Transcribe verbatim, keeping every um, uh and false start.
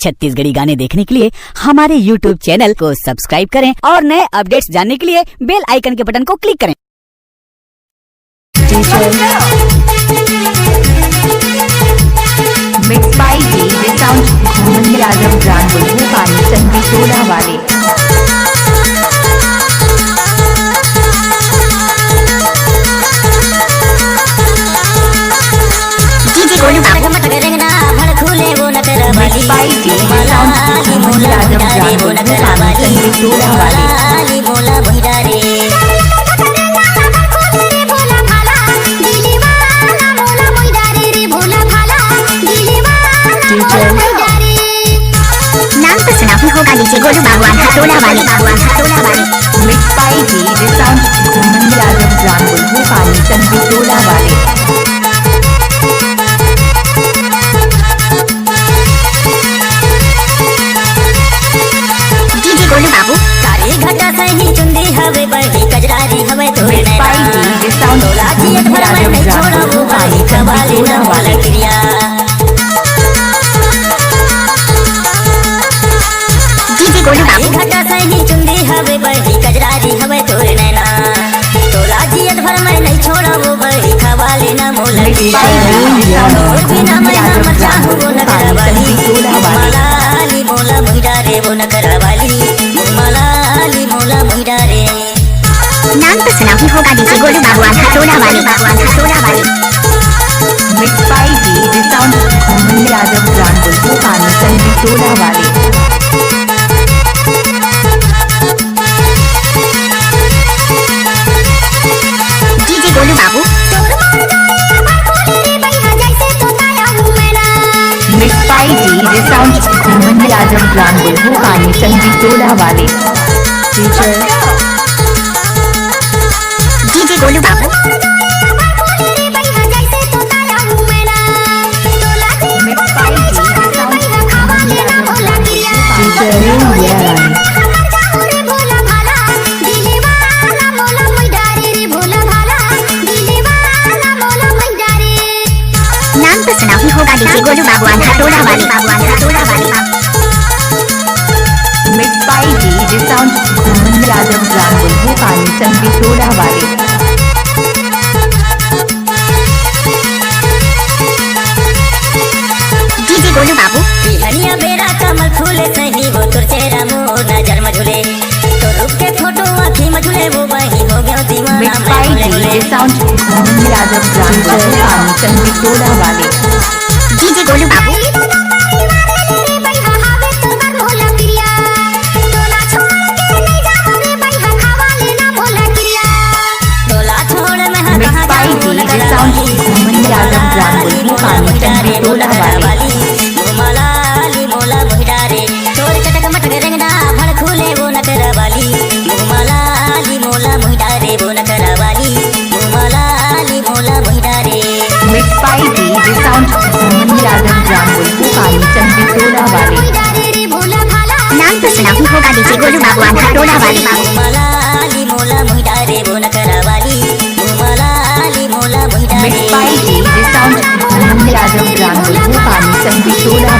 छत्तीसगढ़ी गाने देखने के लिए हमारे YouTube चैनल को सब्सक्राइब करें और नए अपडेट्स जानने के लिए बेल आइकन के बटन को क्लिक करें। Mixed by D J Sound, घूमन राजम ब्रांड, पानी चंदी टोला वाले। DJ गोलू बाबू। Mixed by D J Sound, घूमन राजम ब्रांड, पानी चंदी टोला वाले। नाम तो सुना ही होगा, D J गोलू बाबू आधा टोला वाले, बाबू आधा टोला वाले। Mixed by D J Sound, घूमन राजम ब्रांड, पानी चंदी टोला वाले। DJ गोलू बाबू। कारी घटा सही चुंदी हवे, बही कजरारी हवे तोर नैना। Mixed by D J Sound, तोला जियत भर मैं नहीं छोड़बो, बही खवाली ना मोला किरिया। DJ गोलू बाबू। कारी घटा सही चुंदी हवे, बही कजरारी हवे तोर नैना। तोला जियत भर मैं नहीं छोड़बो, बही खवाली ना मोला किरिया। तोर बिना मैं ना मचाहूँ वो नखरा वाली। मालाली मोला मुहिरा रे वो नखरा वाली। मालाली मोला मुहिरा रे। नाम तो सुना ही होगा, D J गोलू बाबू आधा टोला वाले, बाबू आधा टोला वाले। Mixed by D J Sound, घूमन राजम ब्रांड, पानी चंदी टोला वाले। DJ गोलू बाबू। Mixed by D J Sound, घूमन राजम ब्रांड, पानी चंदी टोला वाले। DJ गोलू बाबू। Mixed by D J Sound, घूमन राजम ब्रांड, पानी चंदी टोला वाले। नाम तो सुना ही होगा, D J गोलू बाबू आधा टोला वाले, बाबू आधा टोला वाले। Mixed by D J Sound, घूमन राजम ब्रांड, पानी चंदी टोला वाले। DJ गोलू बाबू। बिहनिया बेरा कमल फूले सही, वो तोर चेहरा मोर नजर में झूले। तो रूप के फोटो आँखी में झूले, वो बही हो गयो दीवाना। Mixed by D J Sound, घूमन राजम ब्रांड, पानी चंदी टोला वाले। DJ गोलू बाबू। Mixed by D J Sound, घूमन राजम ब्रांड, पानी चंदी टोला वाले। मालाली मोला मुहिरा रे, तोर चटक मटक रंगना भड़कूले वो नखरा वाली। मालाली मोला मुहिरा रे वो नखरा वाली। मालाली मोला मुहिरा रे। Mixed by D J Sound, घूमन राजम ब्रांड, पानी चंदी टोला वाले। नाम तो सुना ही होगा, D J गोलू बाबू आधा टोला वाले। मालाली मोला मुहिरा रे वो नखरा वाली। मालाली मोला मुहिरा रे। Mixed by D J Sound, घूमन राजम ब्रांड, पानी चंदी टोला